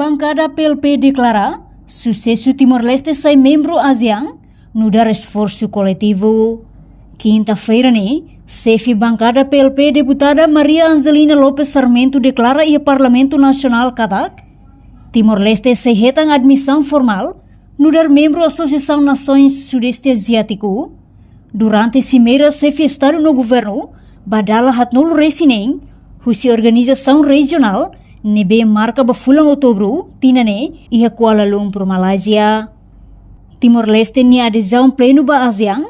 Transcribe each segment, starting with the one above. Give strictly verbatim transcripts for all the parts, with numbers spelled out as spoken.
Bankada P L P deklara susesu Timor-Leste sai membru ASEAN nu'udar esforsu koletivu. Kinta-feira ne'e, xefe bankada P L P, deputada Maria Angelina Lopes Sarmento, deklara iha Parlamentu Nasionál katak Timor-Leste sei hetan admisaun formál nu'udar membru Asosiasaun Nasoins Sudeste Aziátiku durante simeira xefe Estadu no Governu ba dala haatnulu-resin-neen husi organizasaun rejionál ne'ebé marka ba fulan Outubru tinan ne'e iha Kuala Lumpur, Malázia. Timor-Leste nia adezaun plenu ba ASEAN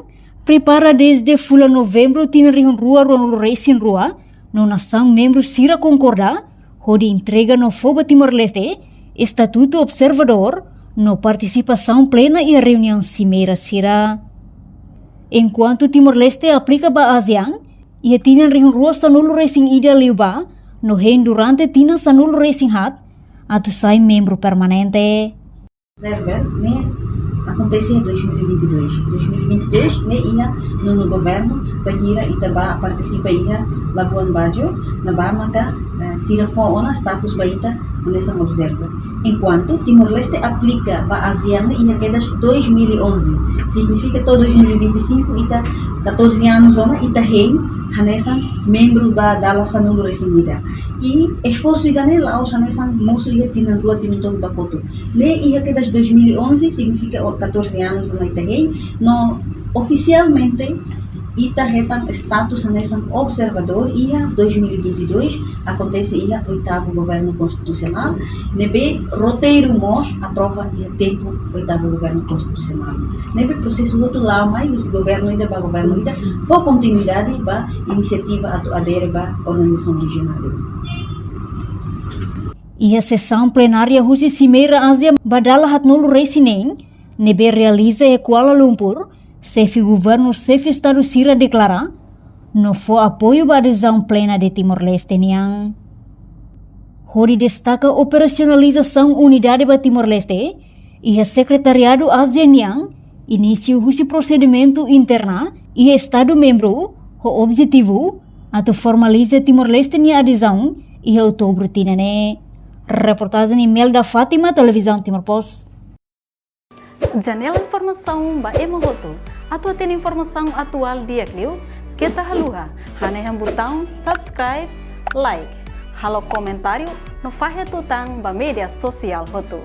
prepara dezde fulan Novembru tinan rihun rua ruanulu-resin-rua, no nasaun membru sira konkorda hodi entrega no fó ba Timor-Leste estatutu observadór no partisipasaun plena iha reuniaun simeira sira. Enkuantu Timor-Leste aplika ba ASEAN iha tinan rihun rua sanulu-resin-ida liubá, no hein durante tinan sanulu-resin-haat atu sai membru permanente. Observer ne'e akontese iha dois mil e vinte e dois. Dois mil e vinte e dois ne'e iha nonu governu, bainhira ita bá partisipa iha Labuan Bajo, ne'ebá maka, eh, sira fó ona status ba ita hanesan observer. Enkuantu Timor-Leste aplika ba ASEAN ne'e iha kedas dois mil e onze, signifika to'o dois mil e vinte e cinco ita catorze anos ona ita hein hanesan membru ba dala sanulu-resin-ida. I esforsu ida-ne'e la'ós hanesan mosu iha tinan rua tinan tolu ba kotuk. Ne'e iha kedas dois mil e onze, signifika o catorze anos ona ita hein, no ofisialmente ita hetan status hanesan observadór iha dois mil e vinte e dois, akontese iha oitavu governu konstitusionál, ne'ebé roteiru mós aprova iha tempu oitavu governu konstitusionál. Ne'ebé prosesu hotu la'o mai husi governu ida ba governu ida, fó kontinuidade ba inisiativa atu adere ba organizasaun rejionál ida. Iha sesaun plenária husi Simeira ASEAN ba dala haatnulu-resin-neen ne'ebé realiza iha Kuala Lumpur, xefe governu, xefe Estadu sira deklara no fó apoiu ba adezaun plena de Timor-Leste nian. Hodi destaka operasionalizasaun unidade ba Timor-Leste, iha Sekretariadu ASEAN nian, inísiu husi prosedimentu interna iha Estadu membru, ho objetivu atu formaliza Timor-Leste nia adezaun iha Outubru tinan ne'e. Reportajen Imelda Fátima, Televizaun Timor Post. Janela informasaun ba ema hotu. Atu hatene informasaun atuál di'ak liu, keta haluha hanehan butaun subscribe, like, halo komentáriu no fahe tutan ba média sosiál hotu.